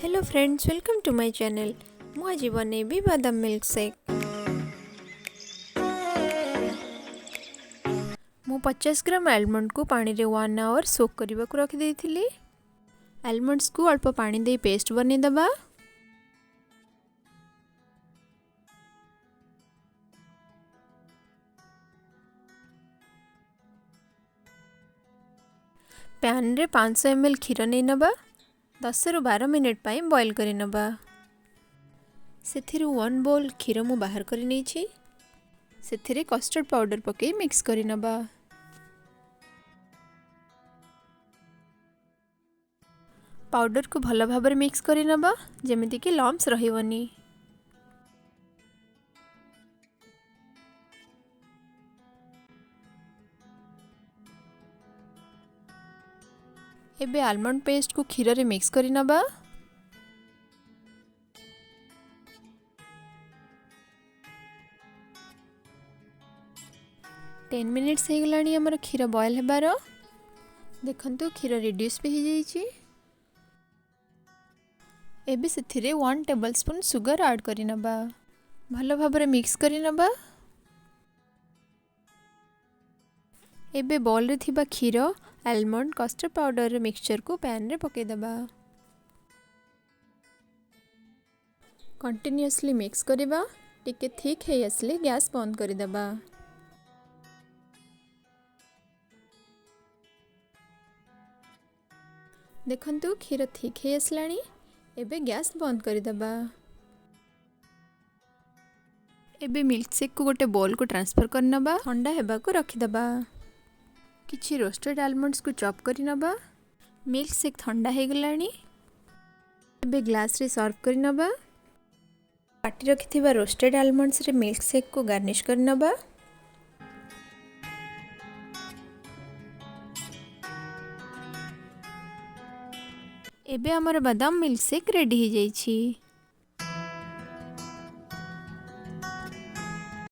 Hello friends, welcome to my channel. ମୁଁ ଆଜି ବନେଇବି ବାଦାମ ମିଲ୍କ ସେକ୍। ମୁଁ 50 ଗ୍ରାମ ଆଲମଣ୍ଡକୁ ପାଣିରେ ୱାନ୍ ଆୱାର ସୋକ୍ କରିବାକୁ ରଖିଦେଇଥିଲି। ଆଲମଣ୍ଡସକୁ ଅଳ୍ପ ପାଣି ଦେଇ ପେଷ୍ଟ ବନେଇଦେବା। ପ୍ୟାନ୍ରେ 500 ଏମ୍ ଏଲ୍ କ୍ଷୀର ନେଇ ନେବା। 10ରୁ 12 ମିନିଟ୍ ପାଇଁ ବଏଲ୍ କରିନେବା। ସେଥିରୁ ୱାନ୍ ବୋଲ୍ କ୍ଷୀର ମୁଁ ବାହାର କରି ନେଇଛି। ସେଥିରେ କଷ୍ଟର୍ଡ଼ ପାଉଡ଼ର ପକାଇ ମିକ୍ସ କରିନେବା। ପାଉଡ଼ରକୁ ଭଲ ଭାବରେ ମିକ୍ସ କରିନେବା, ଯେମିତିକି ଲମ୍ପସ୍ ରହିବନି। ଏବେ ଆଲମଣ୍ଡ ପେଷ୍ଟକୁ କ୍ଷୀରରେ ମିକ୍ସ କରିନେବା। 10 ମିନିଟ୍ସ ହେଇଗଲାଣି ଆମର କ୍ଷୀର ବଏଲ୍ ହେବାର। ଦେଖନ୍ତୁ, କ୍ଷୀର ରିଡ୍ୟୁସ୍ ବି ହେଇଯାଇଛି। ଏବେ ସେଥିରେ 1 ଟେବଲ୍ ସ୍ପୁନ୍ ସୁଗର ଆଡ଼୍ କରିନେବା। ଭଲ ଭାବରେ ମିକ୍ସ କରିନେବା। ଏବେ ବୋଲ୍ରେ ଥିବା କ୍ଷୀର, ଆଲମଣ୍ଡ, କଷ୍ଟର୍ଡ଼ ପାଉଡ଼ରର ମିକ୍ସଚରକୁ ପ୍ୟାନ୍ରେ ପକାଇଦେବା। କଣ୍ଟିନ୍ୟୁଅସଲି ମିକ୍ସ କରିବା। ଟିକେ ଥିକ୍ ହେଇ ଆସିଲେ ଗ୍ୟାସ୍ ବନ୍ଦ କରିଦେବା। ଦେଖନ୍ତୁ, କ୍ଷୀର ଥିକ୍ ହେଇ ଆସିଲାଣି। ଏବେ ଗ୍ୟାସ୍ ବନ୍ଦ କରିଦେବା। ଏବେ ମିଲ୍କ ସେକ୍କୁ ଗୋଟେ ବୋଲ୍କୁ ଟ୍ରାନ୍ସଫର୍ କରିନେବା। ଥଣ୍ଡା ହେବାକୁ ରଖିଦେବା। କିଛି ରୋଷ୍ଟେଡ଼ ଆଲମଣ୍ଡସକୁ ଚପ୍ କରିନେବା। ମିଲ୍କ ସେକ୍ ଥଣ୍ଡା ହେଇଗଲାଣି। ଏବେ ଗ୍ଲାସ୍ରେ ସର୍ଭ କରିନେବା। କାଟି ରଖିଥିବା ରୋଷ୍ଟେଡ଼ ଆଲମଣ୍ଡସରେ ମିଲ୍କ ସେକ୍କୁ ଗାର୍ନିଶ୍ କରିନେବା। ଏବେ ଆମର ବାଦାମ ମିଲ୍କ ସେକ୍ ରେଡ଼ି ହେଇଯାଇଛି।